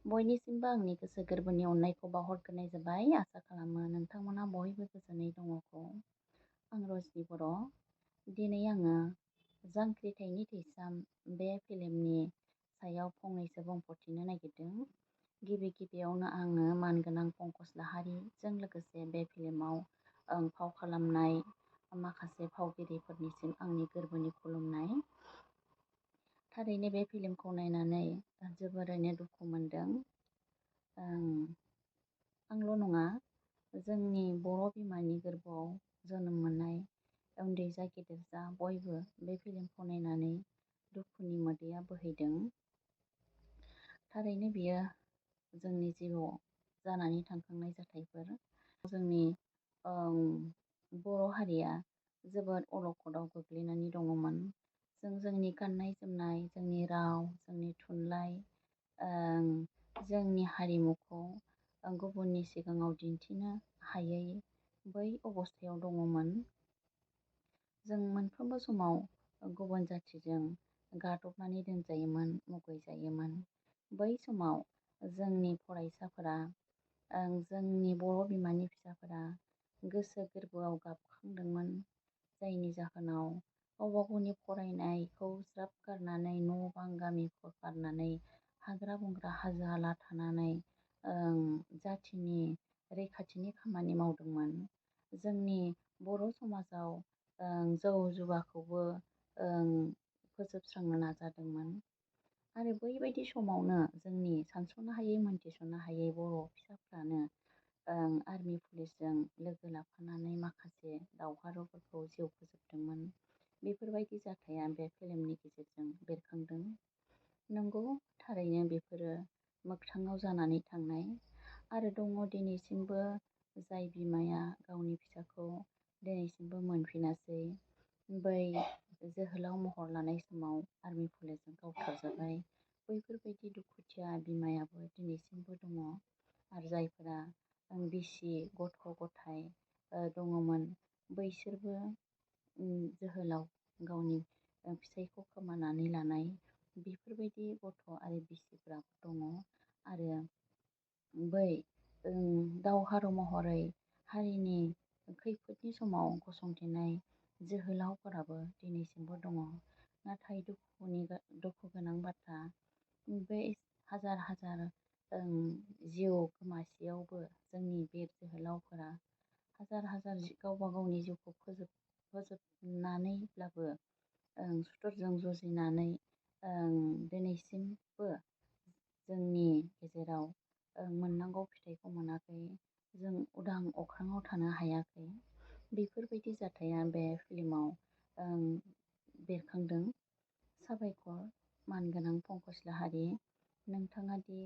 बयनिसिमबो आंनि गोसो गोरबोनि अननायखौ बावहरग्रोनाय जाबाय। आसा खालामो नोंथांमोना बयबो गोजोनै दङखौ। आं रजनि बर'। दिनै आङो जांख्रिथायनि थैसाम बे फिल्मनि सायाव फंनैसो बुंफोरथिनो नागिरदों। गिबियावनो आङो मानगोनां पंकज लाहारीजों लोगोसे बे फिल्माव फाव खालामनाय माखासे फावगिरिफोरनिसिम आंनि गोरबोनि खुलुमनाय। थारैनो बे फिल्मखौ नायनानै जोबोरैनो दुखु मोनदों। आंल' नङा, जोंनि बर' बिमानि गोरबोआव जोनोम मोननाय उन्दै जा गेदेर जा बयबो बे फिल्मखौ नायनानै दुखुनि मोदैया बोहैदों। थारैनो बियो जोंनि जिउआव जानानै थांखांनाय जाथायफोर। जोंनि बर' हारिया जोबोद अलखदाव गोग्लैनानै दङमोन। जों जोंनि गाननाय जोमनाय, जोंनि राव, जोंनि थुनलाइ, जोंनि हारिमुखौ गुबुननि सिगाङाव दिन्थिनो हायै बै अबस्थायाव दङमोन। जों मोनफ्रोमबो समाव गुबुन जाथिजों गादबनानै दोनजायोमोन, मुगैजायोमोन। बै समाव जोंनि फरायसाफोरा, जोंनि बर' बिमानि फिसाफोरा गोसो गोरबोआव गाबखांदोंमोन। जायनि जाहोनाव गावबा गावनि फरायनायखौ ज्राब गारनानै न' बां गामिखौ गारनानै हाग्रा बंग्रा हाजो हाला थानानै जाथिनि रैखाथिनि खामानि मावदोंमोन। जोंनि बर' समाजाव जौ जुवाखौबो फोजोबस्रांनो नाजादोंमोन। आरो बैबायदि समावनो जोंनि सानस'नो हायै मोनथिस'नो हायै बर' फिसाफ्रानो आर्मि पुलिसजों लोगो लाफानानै माखासे दावहारुफोरखौ जिउ फोजोबदोंमोन। बेफोरबायदि जाथाया बे फिल्मनि गेजेरजों बेरखांदों। नंगौ, थारैनो बेफोरो मोगथाङाव जानानै थांनाय। आरो दङ दिनैसिमबो जाय बिमाया गावनि फिसाखौ दिनैसिमबो मोनफिनासै। बै जोहोलाव महर लानाय समाव आर्मि पुलिसजों गावथारजाबाय। बैफोरबायदि दुखुथिया बिमायाबो दिनैसिमबो दङ। आरो जायफोरा बिसि गथ' गथाय दङमोन, बैसोरबो जोहोलाव गावनि फिसायखौ खोमानानै लानाय बेफोरबायदि गथ' आरो बिसिफोराबो दङ। आरो बै दावहारु महरै हारिनि खैफोदनि समाव गसंथेनाय जोहोलावफोराबो दिनैसिमबो दङ। नाथाय दुखु गोनां बाथ्रा, बे हाजार हाजार जिउ गोमासेयावबो जोंनि बिर जोहोलावफोरा हाजार हाजार गावबा गावनि जिउखौ फोजोबनानैब्लाबो सुथुरजों जुजिनानै दिनैसिमबो जोंनि गेजेराव मोननांगौ फिथाइखौ मोनाखै। जों उदां अख्राङाव थानो हायाखै। बेफोरबायदि जाथाया बे फिल्माव बेरखांदों। साबायखर मानगोनां पंकज लाहारी, नोंथाङा दि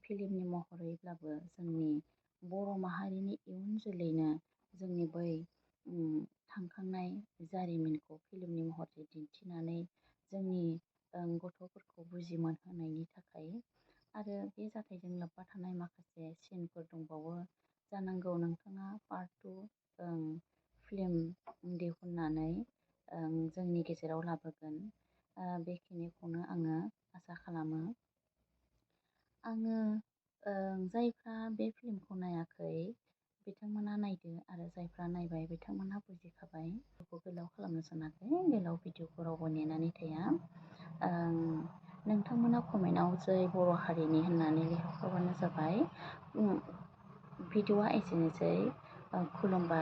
फिल्मनि महरैब्लाबो जोंनि बर' माहारिनि इयुन जोलैनो जोंनि बै थांखांनाय जारिमिनखौ फिल्मनि महरै दिन्थिनानै जोंनि गथ'फोरखौ बुजिमोनहोनायनि थाखाय। आरो बे जाथायजों लोब्बा थानाय माखासे सिनफोर दंबावो। जानांगौ नोंथाङा पार्ट 2 फिल्म दिहुननानै जोंनि गेजेराव लाबोगोन। बेखिनिखौनो आङो आसा खालामो। आङो जायफ्रा बे फिल्मखौ नायाखै बिथांमोना नायदो, आरो जायफ्रा नायबाय बिथांमोनहा बुजिखाबाय। बेखौ गोलाव खालामनो सानाखै, गोलाव भिडिअखौ रावबो नेनानै थाया। नोंथांमोना कमेन्टआव जै बर' हारिनि होननानै लिरहरबानो जाबाय। भिडिअआ एसेनोसै। खुलुमबाय।